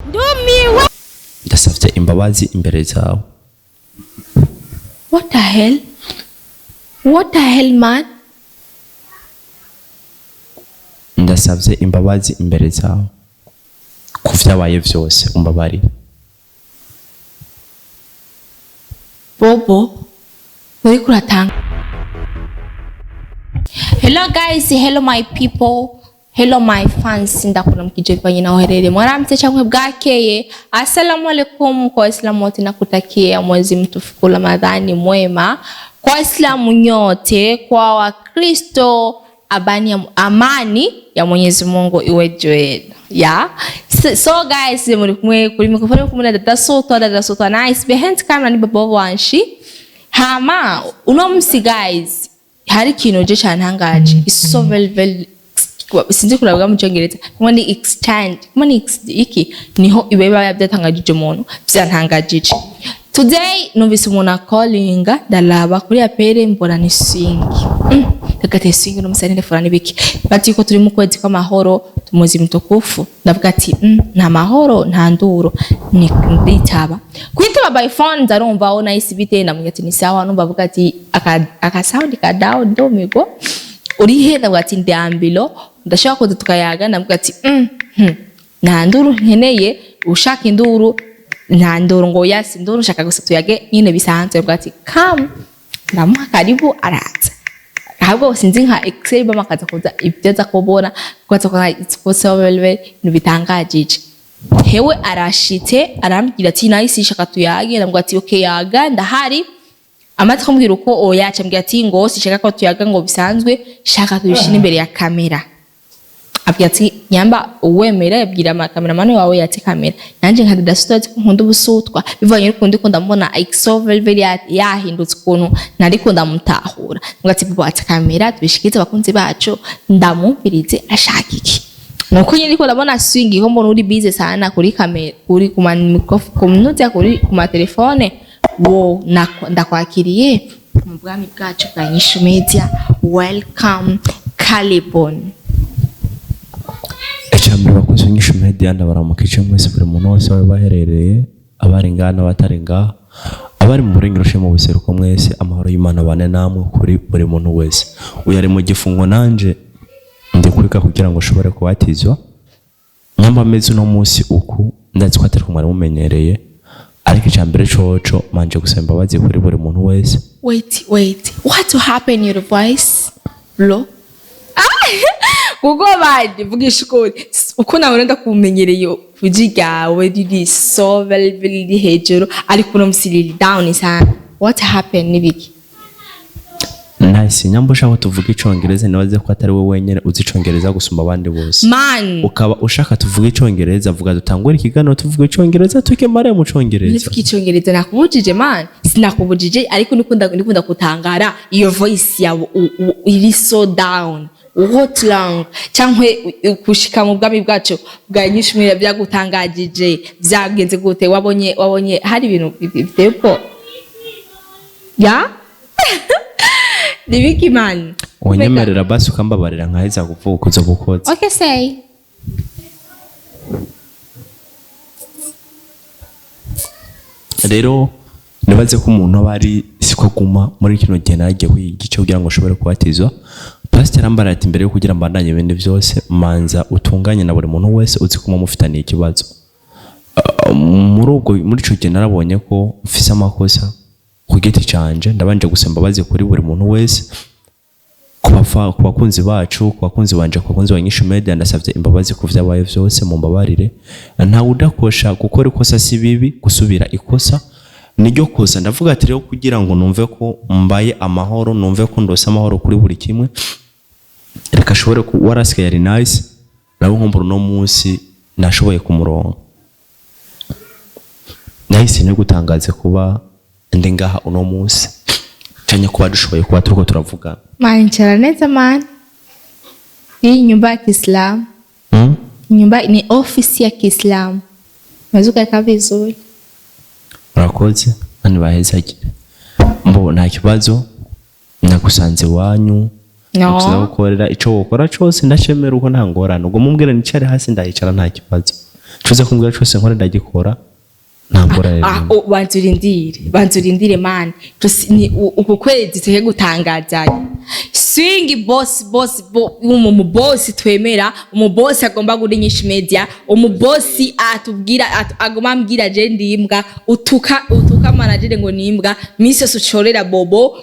Ndumiwe. Ndasavye imbabazi imbere zawe. What the hell? What the hell, man? Ndasavye imbabazi imbere zawe ku vyabaye vyose, umbabarire. Bobo, uriko uratanga. Hello guys, hello my people, hello my fans, ndakuramukije bivanye naho uherereye. Mwaramutse canke bwakeye. Assalamu alaikum kwa Waislamu wote, nakutakia mwezi mtukufu Ramadhani mwema. Kwa Waislamu nyote, kwa Wakristo abani ya, amani ya Mwenyezi Mungu iwe juu yenu. Yeah. So guys, muri kumwe kuri mikrofone kumwe na Dada Sotwa, Dada Sotwa nice. Behind camera ni Bobo Wanshi. Hama uno musi guys, hari ikintu je cantangaje. It's so very very, sinzi kuravuga mu Cyongereza, kumwe ni extend, kumwe ni iki niho ibe byatangajije umuntu, vyantangajije. Today numvise umuntu akolinga, ndalaba kuri apere mbona ni swing. Ndagate swing no musani ndefura nibiki. Bati ko turi mu kwezi kw'amahoro, tumuzi mtukufu. Ndavuga ati nta mahoro nta nduro, ni nditaba. Kwitaba by phone ndarumva aho nahise bite, ndamubwira ati ni sawa, numva avuga ati aka sound ka down ndomigo. Uri he? Ndavuga ati ndi ambilo, ndashaka kuza tukayaga. Ndavuga ati nta nduru nkeneye, ushaka induru nta nduru, ngo yasi nduru nshaka gusa tuyage nyine bisanzwe. Ndavuga ati come, ndamuha karibu araza. Ahubwo sinzi nka Excel bama akaza kuza ibyo aza kubona kuko aza kubona ibintu bitangajije. Hewe arashitse arambwira ati nahise shaka tuyage. Ndamubwira ati okay yaga ndahari. Amaze kumbwira uko oya, acambwira ati ngo sishaka ko tuyaga ngo bisanzwe, shaka tubishire imbere ya kamera. Abwira ati nyamba uwemera yabwira cameraman wawe yatse kamera. Nanje nka Dada Sutwa ati nkunda ubusutwa bivanye n'ukuntu ndiko ndamubona so very very yahindutse ukuntu nariko ndamutahura. Ngo ati baba atse kamera tubishikize abakunzi bacu, ndamumvirize ashaka iki. Nuko nyine ndiko ndabona swing ko mbona uri busy sana kuri kamera, kuri kuma microphone, ku kuri kuma telefone. Wo ndakwakiriye mu bwami bwacu bwa Nyishu Media. Welcome, Kalibon. Icambere, bakunzi b'Inyishu Media, ndabaramukije mwese, buri muntu wese aho baherereye, abari ngaha n'abatari ngaha, abari mu burengero canke mu buseruko, mwese amahoro y'Imana abane namwe kuri buri muntu wese. Uyu ari mu gifungo, nanje ndi kwiga kugira ngo ushobore kubatizwa. Nyamba ameze uno munsi uku, ndazi ko atari ko mwari mumenyereye, ariko icambere coco manje gusaba imbabazi kuri buri muntu wese. Wait, wait. What happened your voice? Bro? Kuko bandi vugisha ukuri, uko nabona ndakumenyereye ijwi ryawe riri so very very riri hejuru, ariko uno musi riri down sana. What happened nibiki? Nice, nyamba ushaka ko tuvuga icongereza, nibaze ko atari we wenyene uzi icongereza gusumba abandi bose. Man, Ukaba ushaka tuvuge icongereza, vuga dutangure ikiganiro tuvuge icongereza, tukemare mu congereza. Nivuga icongereza nakubujije man? Sinakubujije, ariko nikunda kutangara iyo voice yawe iri so down. What long? Cyangwa kushika mu bwami bwacu bwa Nyinshi Media byagutangajije, byagenze gute? Wabonye hari ibintu biteye ubwoba ya nibiki man? Unyemerera basi ukambabarira nkaheza kuvuga uzo bukoze. Okay, say. Rero nibaze ko umuntu aba ari siko aguma muri kino gihe. Naragiye kwiga igice kugira ngo ushobore kubatizwa. Pasiteri ambara ati mbere yo kugira mbandanye ibindi byose, manza utunganye na buri muntu wese uzi ko mufitaniye ikibazo. Muri ubwo muri ico gihe narabonye ko mfise amakosa ku giti canje. Ndabanje gusaba imbabazi kuri buri muntu wese, ku bakunzi bacu, ku bakunzi banje, ku bakunzi ba Nyishu Media. Ndasavye imbabazi ku vyabaye vyose, mumbabarire. Ntawe udakosha, gukora ikosa si bibi, gusubira ikosa niryo kosa. Ndavuga ati rero kugira ngo numve ko mbaye amahoro, numve ko ndose amahoro kuri buri kimwe, reka ashobore ku warasigaye ari nice nabo nkumbura uno munsi nashoboye kumuronka. Nahise gutangaze kuba ndi ngaha uno munsi canke kuba dushoboye kuba turiko turavugana. Man, nchara neza man. Hii nyumba ya Kiislamu. Hmm? Nyumba ni ofisi ya Kiislamu. Unaweza ukakaa vizuri. Murakoze mani bahezagire. Mbo nta kibazo, nagusanze iwanyu. No. Nagusanze gukorera ico wokora cose ndacemera uko, nta ngorane. Ubwo mumbwira nicare hasi ndahicara, nta kibazo. Cuze kumbwira cose nkora ndagikora, nta ngorane Ah, n'imwe. oh, banza urindire, banza urindire man. Uku kwezi tuhe gutangazanya swing boss, boss bo, umu boss twemera, umu boss agomba gura Inyishu Media, umu boss atubwira agomba ambwira je ndi imbwa, utuka utuka manager ngo ni imbwa misi yose, ucorera bobo.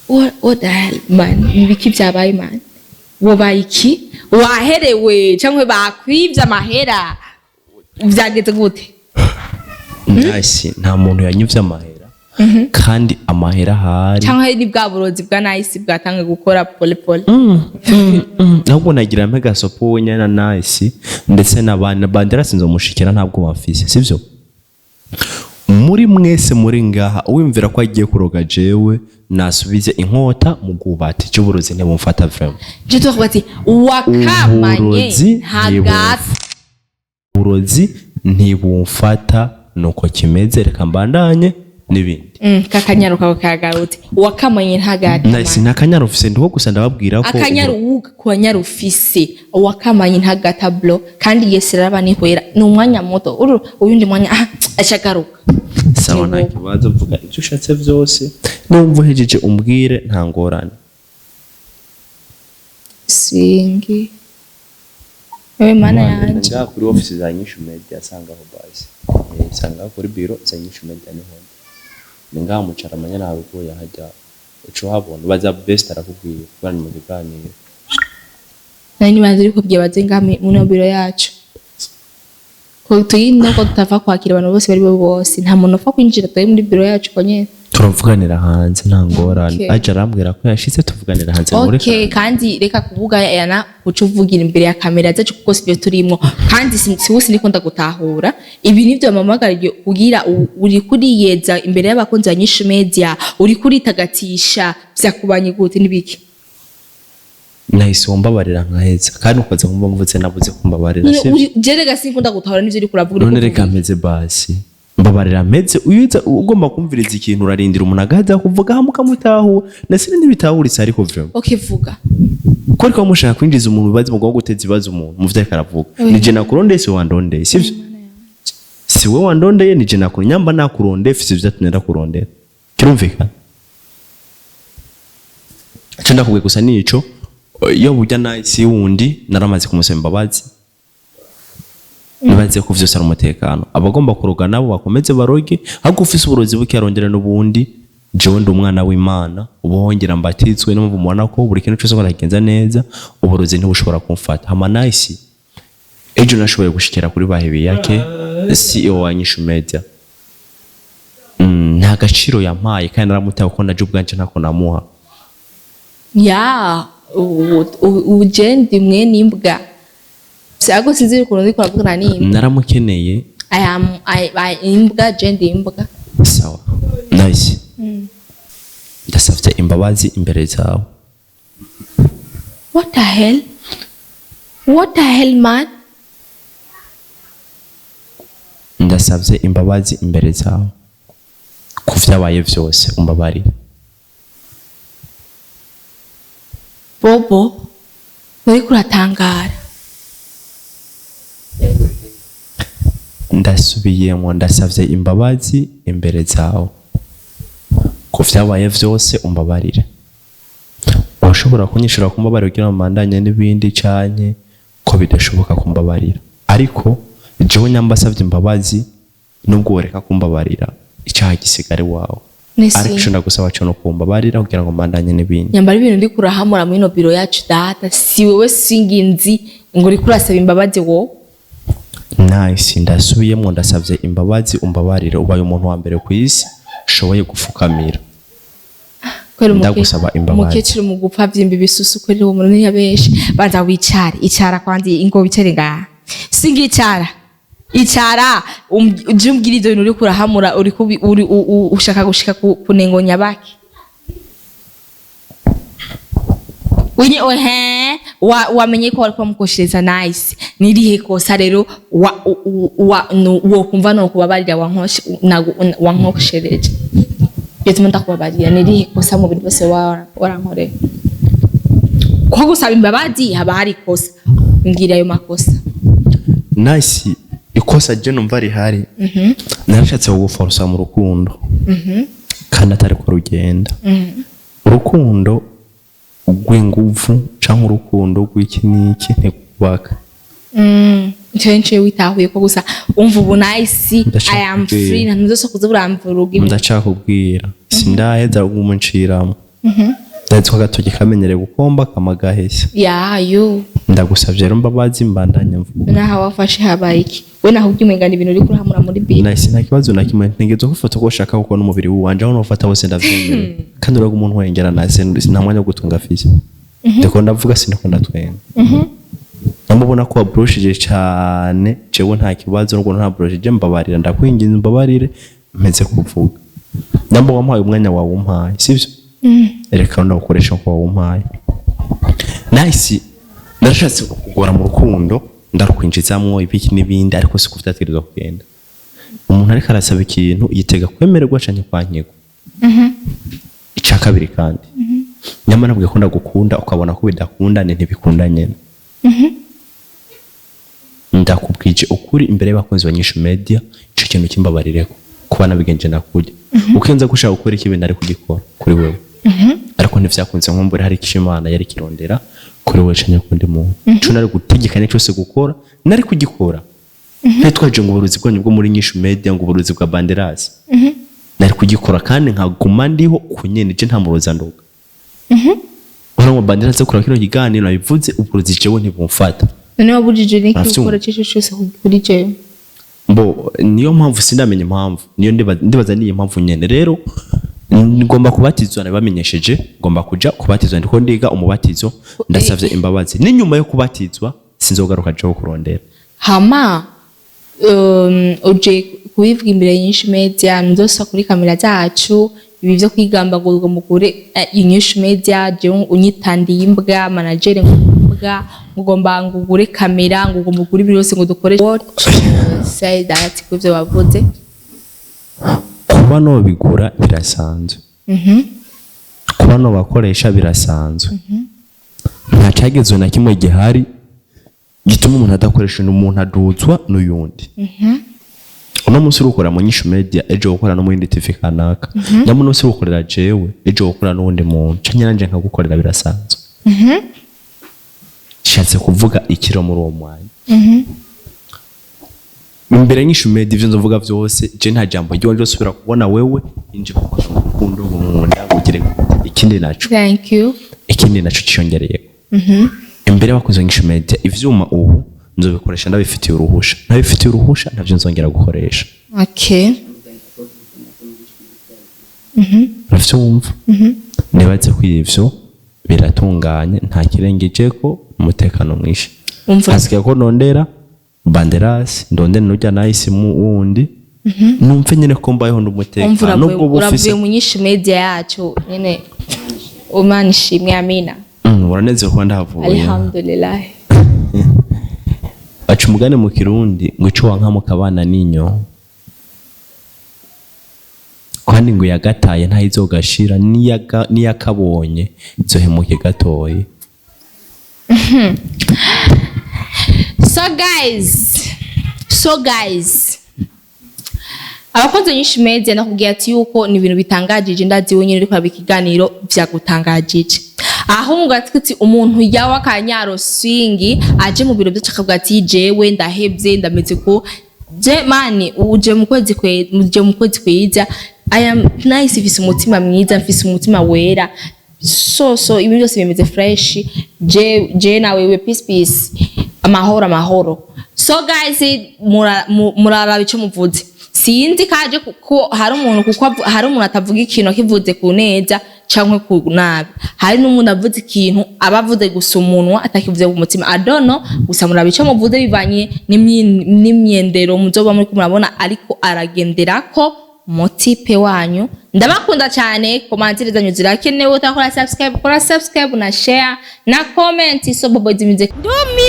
What the hell man, nibiki byabaye man? Wobaye iki? Waherewe cyangwa bakwivye amahera? Byageze gute? Nice, nta muntu yanyivye amahera, kandi amahera ahari. Cyangwa ni bwa burozi bwa Nice bwatangiye gukora pole pole? Ahubwo nagira mpe gasopo wenyine na Nice ndetse na Bandera, sinzomushikira, ntabwo bamfise, sivyo? Muri mwese muri ngaha, uwimvira ko agiye kuroga jewe, nasubize inkota mu bwubati cy'uburozi, ntibumfata vraiment. Je tuvuga ati wakamanye Uburozi ntagata. Uburozi ntibumfata, nuko kimeze. Reka mbandanye n'ibindi. Kakanyaru kawe kagarutse, wakamanye ntagata. Nice, nta kanyaru ufise, ndiho gusa ndababwira ko Akanyaru kubanyaru ufise, wakamanye ntagata bro. Kandi yesi raba nihwera ni umwanya muto, uru uyundi mwanya acagaruka. Sawa, nta kibazo, mvuga icyo ushatse byose, numva uhejeje umbwire, nta ngorane. Swingi, wewe mana yanje. Ngaha kuri office za Nyishu Media, sangaho basi. Sangaho kuri biro za Nyishu Media, niho ndi. Ni ngaha mucara nyene haruguru hajya uca uhabona, baza best arakubwiye kubera ni mu kiganiro. Nari nibanze uri kubwira baze ngaha muno biro yacu, ko tuyino ko tutava kwakira abantu bose bari bo bose, nta muntu upfa kwinjira turi muri biro yacu ko nyene. Turavuganira hanze, nta ngorane. Okay. Aje arambwira ko yashitse, tuvuganira hanze muri Okay, kandi reka kuvuga yana uca uvugira imbere ya kamera zacu, kuko sibyo turimo. Kandi si ndikunda gutahura ibi nivyo mamagariye kugira uri kuriyeza imbere y'abakunzi ba Nyishu Media, uri kuritagatisha, vyakubanye gute, nibiki? Nahise wumbabarira nkaheza, kandi ukoze nkumva mvuze nabuze kumbabarira, sivyo? Je rega sinkunda gutahura n'ivyo uriko uravuga, uriko None reka uvuga. mpeze basi, mbabarira mpeze. Uyuza ugomba kumviriza ikintu, urarindira umuntu agahaza kuvuga hama ukamutahura, ndetse n'ibitahuritse ariko vraiment. Okay, vuga. Ko ariko mushaka kwinjiza umuntu bibazo, mugomba guteza ibibazo umuntu mu vyo ariko aravuga. Ni je nakurondeye, si wandondeye, sivyo? Si we wandondeye, ni je nakurondeye. Nyamba nakurondeye, mfise ivyatumye ndakurondera, kirumvikana. Ico ndakubwiye gusa nico, iyo burya Nice wundi naramaze kumusaba imbabazi, nibaze ko vyose ari umutekano. Abagomba kuroga nabo bakomeze baroge, ahubwo ufise uburozi buke arondera n'ubundi. Jewe ndi umwana w'Imana, ubu hongera mbatizwe, no mubona ko buri kintu cyose baragenza neza, uburozi ntibushobora kumfata. Hama Nice, ejo nashoboye gushikira kuri Bahebiyake, CEO wa Nyishu Media. Nta gaciro yampaye, kandi naramutaye kuko naje ubwanje ntako namuha. Ya ubu je ndi mwene imbwa, vyago sinzi ukuntu ndiko uravugana n'imbwa. Naramukeneye. I am I imbwa, je ndi imbwa. Sawa Nice, ndasavye imbabazi imbere zawe. What the hell, what the hell man? Ndasavye imbabazi imbere zawe ku vyabaye vyose, umbabarire. Bobo, uriko uratangara. Ndasubiyemwo, ndasavye imbabazi imbere zawe ku vyabaye vyose, umbabarire. Urashobora kunyishura kumbabarira kugira ngo mbandanye n'ibindi, canke ko bidashoboka kumbabarira? Ariko jewe nyamba asavye imbabazi, nubwo woreka kumbabarira, icaha gisigara iwawe. Nese. Ariko ico ndagusaba co no kumbabarira kugira ngo mbandanye n'ibindi. Nyambara ibintu ndiko urahamura muri ino biro yacu data, si wewe singinzi ngo uriko urasaba imbabazi wowe. Nice, ndasubiyemwo, ndasavye imbabazi, umbabarire. Ubaye umuntu wa mbere ku isi ushoboye gufukamira. Kwera Ndagusaba imbabazi. Umukecuru mu gupfa vyimba ibisusu, kwera uwo muntu ntiyabeshe. Banza wicare, icara kwanza, ingo wicare ngaha, singicara, icara uje umbwire ivyo bintu uriko urahamura, uriko ushaka gushika ku nengo nyabaki winye ohe wamenye ko wariko bamukoshereza. Nice, nirihe kosa rero wa wa wokumva no kubabarira wankoshereje bituma ndakubabarira? Nirihe kosa mu bintu byose warankoreye? Ko gusaba imbabazi haba hari ikosa, mbwira ayo makosa. Nice, ikosa je numva rihari, narashatse kuguforosa mu rukundo kandi atari ko rugenda. Urukundo rw'inguvu canke urukundo rw'iki n'iki ntikubaka. Icyo nciye witahuye ko gusa umva ubu nice. Ndashaka I am kubwira. free, nta nzose kuza uramvuruga. Ndacakubwira, sindaheza kumunciramo. Ndazi ko agatoki kamenyereye gukomba kama gahese. Yayo. Ndagusavye rero mbabazi, mbandanye mvuga. Naho wafashe habaye iki? We naho ubwo umengana ibintu uri kurahamura muri biro. Nice, nta kibazo na kimwe. Ntegerezwa gufata uko ushaka kuko n'umubiri wanje aho nofata hose ndavyemerewe, kandi uraga umuntu wengera nase nta mwanya wo gutunga afise. Ndiko ndavuga, sindiko ndatwenga. Namubona ko wabroshije cane, jewe nta kibazo nubwo nta broshije. Mbabarira, ndakwinginze mbabarire mpeze kuvuga. Namba wampaye umwanya wawe umpaye, sivyo? Reka ndawukoresha nko wawumpaye. Nice, narashatse kukugora mu rukundo, ndarukwinjizamwo ibiki n'ibindi, ariko siko vyategerezwa kugenda. Umuntu ariko arasaba ikintu yitega kwemererwa canke kwankirwa. Ica kabiri kandi, nyamara nabwiye ko ndagukunda, ukabona ko bidakunda, ni ntibikunda nyene. Ndakubwije ukuri imbere y'abakunzi ba Nyishu Media, ico kintu kimbabarireko kuba nabigenje nakurya. Ukenza gushaka gukora ikibi nari kugikora kuri wewe, ariko ntivyakunze. Nkumbure hari icyo Imana yari kirondera kuri wewe canke kundi muntu. Ico nari gutegekanya cyose gukora nari kugikora, ntitwaje ngo uburozi bwanyu bwo muri Nyishu Media, ngo uburozi bwa Banderasi, nari kugikora kandi nkaguma ndiho ku nyene. Je nta murozi andoga. Urabona ngo Banderasi kuri kino kiganiro nabivuze, uburozi jewe ntibumfata. None wabujije n'iki Uravyumva? gukora icyo cyose kuri jewe? Mbo niyo mpamvu sindamenya impamvu, niyo ndibaza niyo mpamvu nyene. Rero ngomba kubatizwa, nabamenyesheje, ngomba kuja kubatizwa, ndiko ndiga umubatizo. Ndasavye imbabazi, n'inyuma yo kubatizwa sinzogaruka jewe kurondera. Hama uje kubivuga imbere y'Inyishu Media, nzosa kuri kamera zacu. Ibi vyo kwigamba ngo mugure Inyishu Media, jewe unyitandiye imbwa manager, ngo imbwa, ngo ugomba ngo ugure kamera, ngo ugomba ugure ibintu byose ngo dukore. What you say that kuvyo wavuze? Kuba nobigura birasanzwe, kuba nobakoresha birasanzwe. Nta cagezwe na kimwe gihari gituma umuntu adakoresha. Umuntu aduzwa n'uyundi. Uno munsi urukora mu Nyishu Media, ejo gukora no mu yindi TV kanaka. Nyamara uno munsi urukorera jewe, ejo gukora n'uwundi muntu canke nanje nkagukorera, birasanzwe. Nshatse kuvuga ikiro muri uwo mwanya imbere Nyishu Media, ivyo nzovuga vyose, je nta jambo ryiwanje usubira kubona wewe inje kuko urukundo nkunda ugire ikindi naco. Thank you. Ikindi naco ciyongereyeko, imbere y'abakozi ba Nyishu Media, ivyuma ubu nzobikoresha ndabifitiye uruhusha. Ntabifitiye uruhusha ntavyo nzongera gukoresha. Okay. Uravyumva? Nibaze ko ivyo biratunganye, nta kirengejeko, umutekano mwinshi. Umva. Hasigaye ko nondera Banderasi, ndondera nurya Nahisi mu wundi, numve nyene ko mbayeho Umva. n'umutekano Uravuye nubwo bufise. Uravuye mu Nyishu Media yacu nyene. Umana ishimwe, amina. Uranezerewe kuba ndahavuye? Alhamdulillah. Baca umugani mu Kirundi ngo ico wanka mukabana ninyo, kandi ngo yagataye ntayizogashira, niyakabonye izohemuke gatoye. So guys, abakozi Nyinshi Media, nakubwiye ati yuko ni ibintu bitangajije. Ndazi wenyine uriko uraba ikiganiro vyagutangajije, aho ngo ati umuntu yawe akanyaro swingi aje mu biro byacu akavuga ati jewe ndahevye, ndameze ko je mani uje mu kwezi kwe, uje mu kwezi kwiza. I am nice, mfise umutima mwiza, mfise umutima wera. So ibintu byose bimeze fresh. Je nawe we peace peace, amahoro amahoro. So guys, muraraba ico muvuze. Sinzi kaje kuko hari umuntu, kuko hari umuntu atavuga ikintu akivuze ku neza canke ku nabi. Hari n'umuntu avuze ikintu aba avuze gusa umunwa, atakivuze ku mutima. I don't know. Gusa muraba ico muvuze bivanye n'imyendero muzoba muriko murabona ariko aragenderako mutipe wanyu. Ndabakunda cyane, commentaire zanyu zirakenewe. Utakora subscribe, kora subscribe na share na comment. So bobo zimize. Ndumiwe.